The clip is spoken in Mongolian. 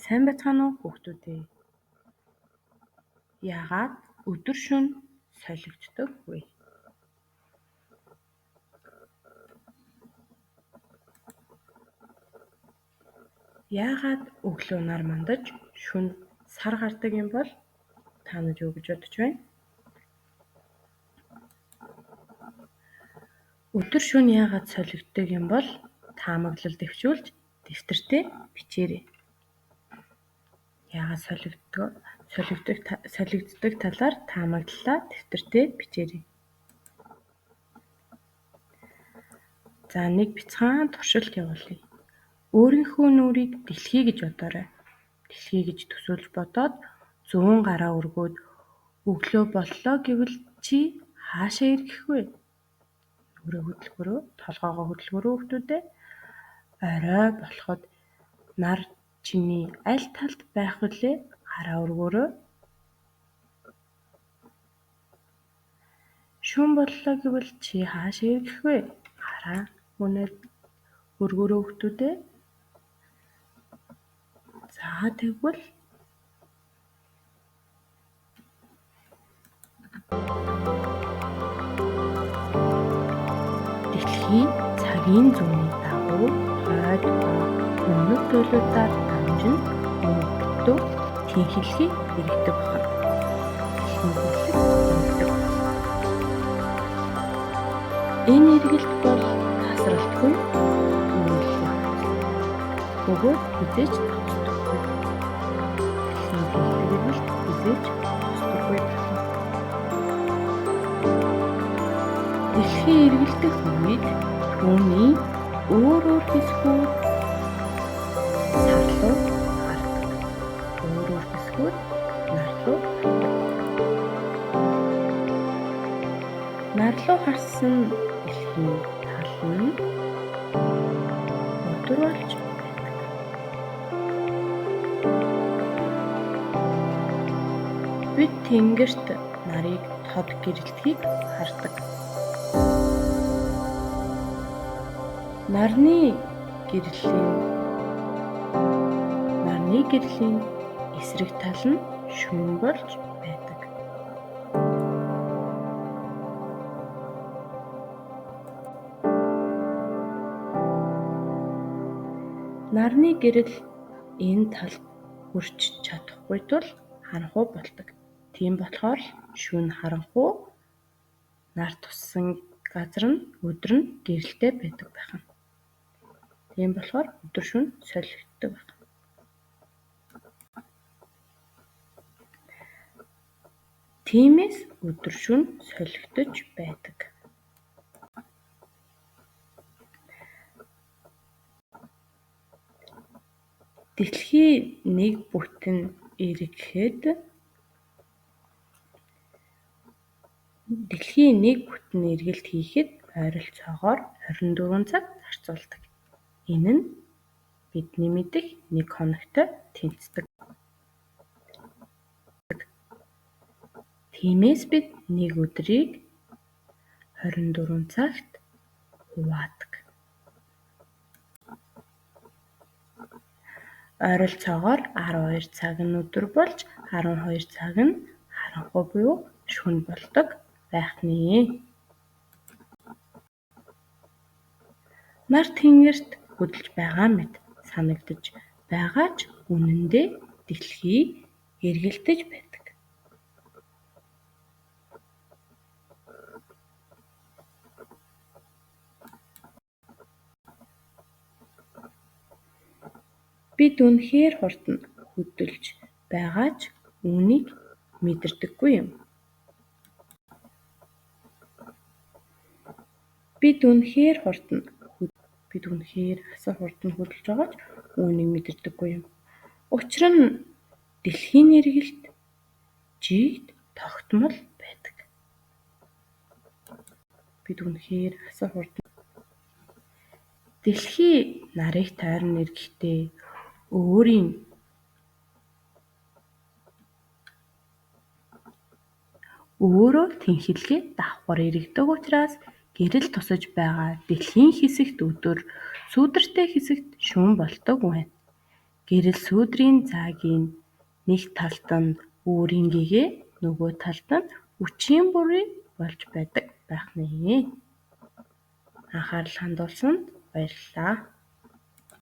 Сайн байцгаана уу хүүхдүүд ээ. Яагаад өдөр шөнө солигддог вэ? Яагаад өглөө нар мандаж шөнө сар гардаг юм бол та нар юу гэж бодож байна? Өдөр шөнө яагаад солигддог юм бол таамаглал дэвшүүлж дэвтэртээ бичээрэй. Яагаад солигддог талаар таамаглалаа дэвтэртээ бичээрэй. За нэг бяцхан туршилт явуулъя. Өөрийнхөө нүрийг дэлхий гэж бодоорой. Дэлхий гэж төсөөлж бодоод зүүн гараа өргөөд өглөө боллоо гэвэл чи хаашаа эргэх вэ? Нүрээ хөдөлгөөрөө, толгоогоо хөдөлгөөрөө хүүхдүүдээ. Орой болоход нар чиний аль талд байх вүлээ? Гараа өргөөрөө. Шөнө боллоо гэвэл чи хаашаа эргэх вэ? Гараа мөнөө өргөөрөө хүүхдүүдээ. За тэгвэл дэлхийн цагийн зууны дагуу хойд ба өмнөд туйлуудаар дамжин мөнөхдөө тэнхлэгийг эргэдэг байна. Дэлхийн тэнхлэг эргэдэг. Энэ эргэлт бол тасралтгүй үйл явц. Бөгөөд хэзээ ч тусдаггүй. Дэлхийн тэнхлэг эргэлт хэзээ ч тусдаггүй байна. Дэлхийн эргэлдэх үед түүний өөр өөр хэсгүүд сар руу гардаг. Өөр өөр хэсгүүд нар руу гардаг. Нар руу харсан дэлхийн тал нь өдөр болж байдаг. Бид тэнгэрт нарыг тод гэрэлтхийг хардаг. Нарны гэрлийн эсрэг тал нь шөнө болж байдаг. Нарны гэрэл энэ талд хүрч чадахгүй тул харанхуй болдог. Тийм болохоор л шөнө харанхуй, нар туссан газар нь өдөр нь гэрэлтэй байдаг байх нь. Тийм болохоор өдөр шөнө солигддог байна. Тиймээс өдөр шөнө солигдож байдаг. Дэлхий нэг бүтэн эргэхэд дэлхийн нэг бүтэн эргэлт хийхэд ойролцоогоор 24 цаг зарцуулдаг. Энэ нь бидний мэдэх нэг хоногтой тэнцдэг. Тиймээс бид нэг өдрийг 24 цагт хуваадаг. Ойролцоогоор 12 цаг нь өдөр болж 12 цаг нь харанхуй буюу шөнө болдог байх нэ. Нар тэнгэрт хөдөлж байгаа мэт санагдаж байгаа ч үнэндээ дэлхий эргэлдэж байдаг. Бид үнэхээр хурдан хөдөлж байгаа ч үүнийг мэдэрдэггүй юм. Бид үнэхээр асар хурдан хөдөлж байгаа ч үүнийг мэдэрдэггүй юм. Учир нь дэлхийн эргэлт жигд тогтмол байдаг. Бид үнэхээр асар хурдан. Дэлхий нарыг тойрон эргэхдээ өөрөө тэнхлэгээ давхар эргэдэг учраас гэрэл тусаж байгаа дэлхийн хэсэгт өдөр, сүүдэртэй хэсэгт шөнө болдог байна. Гэрэл сүүдрийн заагийн нэг талд нь үүрийн гэгээ, нөгөө талд нь үчийн бүрий болж байдаг байх нь. Анхаарал хандуулсанд баярлалаа.